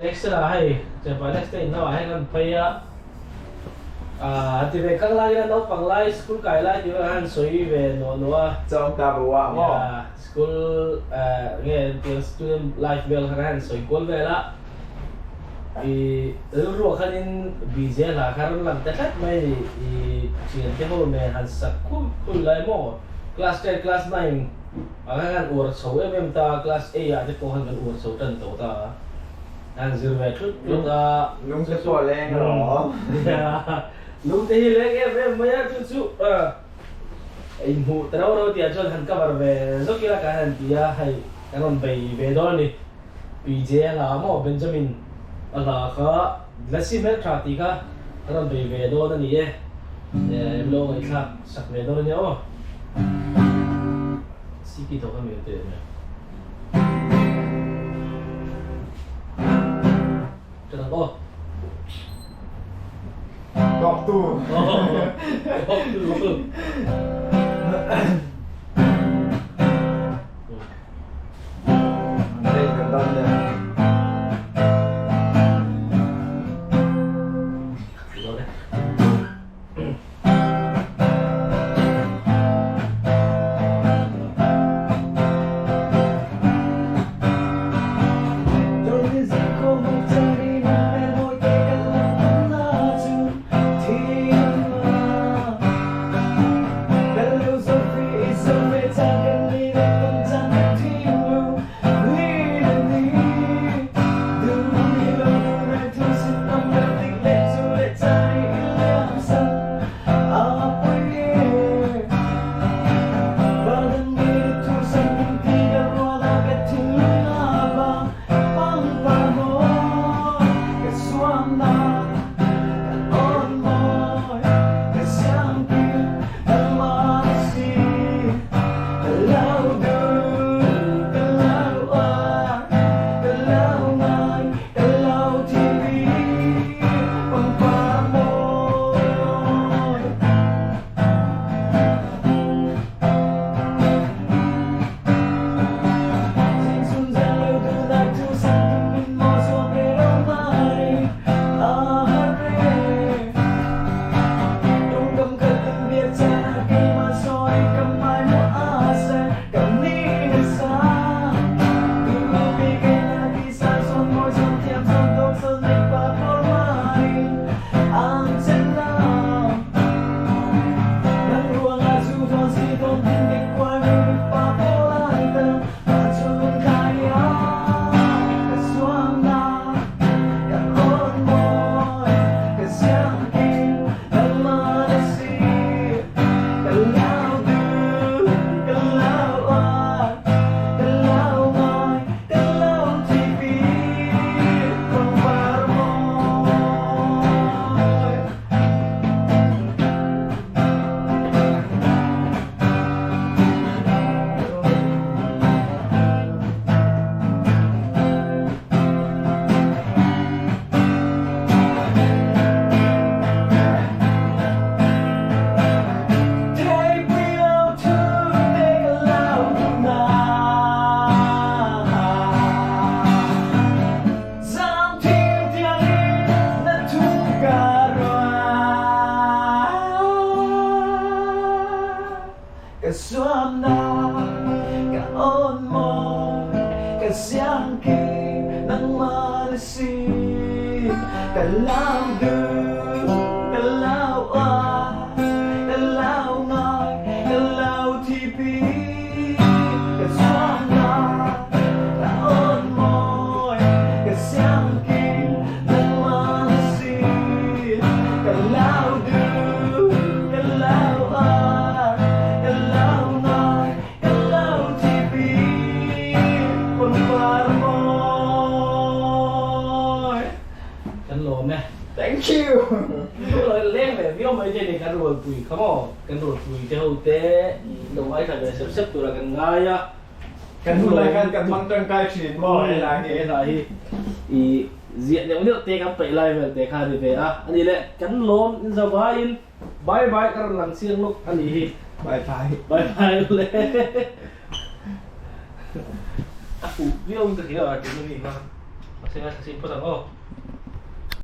Next ah hei Chepa next te in lamah hian kan phei a, ah ti ve kang lai ila naupang lai school kai lai tih velah hian sawi ve nuah nuah a. Chawng ta bu ah maw? Yeah, school nge tiang student life vel kha hian sawi kual vel a, i rilru ah khanin BJ hla kha rawn lang ta tlat mai a ni, i thiante ho nen han sak khul khul lai maw? Class ten class nine ah khan kan uar chho em em ta a, class eight ah te pawh khan kan uar chho tan tawh ta a, kan zir ve thut thut a. Lung te pawh leng rawh. Lung te hi leng em em mai a, chu chu inhmuh ta rau rau tih ah chuan han cover ve zawk ila kan han ti a, hei kan rawn bei ve dawn a ni. PJ a hla maw Benjamin a hla kha Lasi hmeltha tih kha kan rawn bei ve dawn a ni e, em lo ngaihthlak sak ve dawn a nia aw. Siki tawh kha mi an ti leh mai. Ka dang aw. Kawktu. Kawktu. Kan lawm e. Thank you. Leng ve viau mai te ni kan rualpui kha maw? Kan rualpui te ho te lo ngaithla ve sep sep tura kan ngai a. Kan hun lai khan kan hmang tangkai thin maw he lai hi. He lai hi i ziah neuh neuh te kan peih lai vel te kha a ni ve a. A nih le kan lawm in zavaiin bye bye ka rawn lang chiang lawk a nih hi. Bye bye. Bye bye le. A fuh viau in ka hria a tih na mi kha. Mahse ngaithla chhin phawt ang aw.